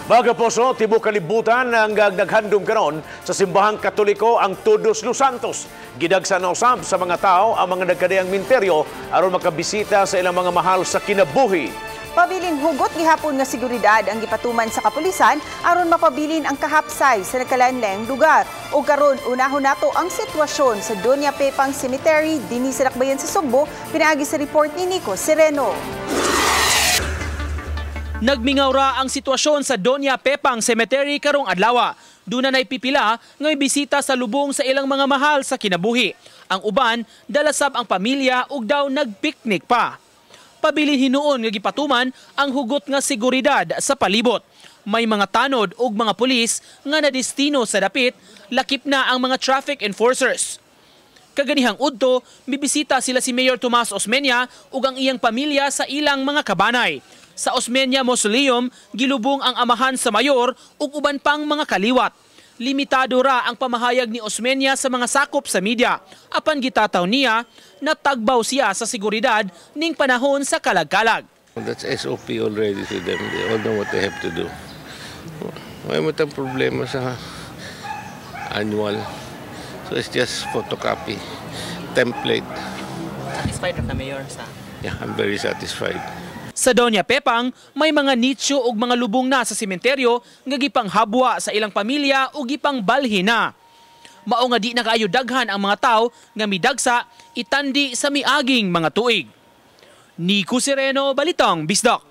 Mga kapuso, tibok kalibutan ang naghandom karon sa Simbahang Katoliko ang Todos Los Santos. Gidagsa na usab sa mga tao ang mga nagkadiyang minteryo aron makabisita sa ilang mga mahal sa kinabuhi. Pabiling hugot gihapon nga seguridad ang gipatuman sa kapulisan aron mapabilin ang kahapsay sa nagkalain-laing lugar. O karon, unahon nato ang sitwasyon sa Doña Pepang Cemetery dinhi sa Dakbayan sa Sugbo, pinaagi sa report ni Nico Sereno. Nagmingaw ra ang sitwasyon sa Doña Pepang Cemetery karong adlaw. Duna nay pipila nga may bisita sa lubong sa ilang mga mahal sa kinabuhi. Ang uban, dalasab ang pamilya ug daw nagpiknik pa. Pabilin hinuon nga gipatuman ang hugot nga seguridad sa palibot. May mga tanod ug mga pulis nga nadestino sa dapit, lakip na ang mga traffic enforcers. Kaganihang udto, mibisita sila si Mayor Tomas Osmeña ug ang iyang pamilya sa ilang mga kabanay. Sa Osmeña Mausoleum, gilubong ang amahan sa mayor ug uban pang mga kaliwat. Limitado ra ang pamahayag ni Osmeña sa mga sakop sa media. Apan gitataw niya, natagbaw siya sa seguridad ning panahon sa kalagkalag. That's SOP already to them. They all know what they have to do. May matang problema sa annual. So it's just photocopy, template. Satisfied ra ka, Mayor, sa Yeah, I'm very satisfied. Sa Doña Pepang, may mga nitso ug mga lubong na sa sementeryo nga gipanghabwa sa ilang pamilya ug gipangbalhin na. Mao nga di na kaayo daghan ang mga tao nga midagsa itandi sa miaging mga tuig. Nico Sereno, Balitang Bisdak.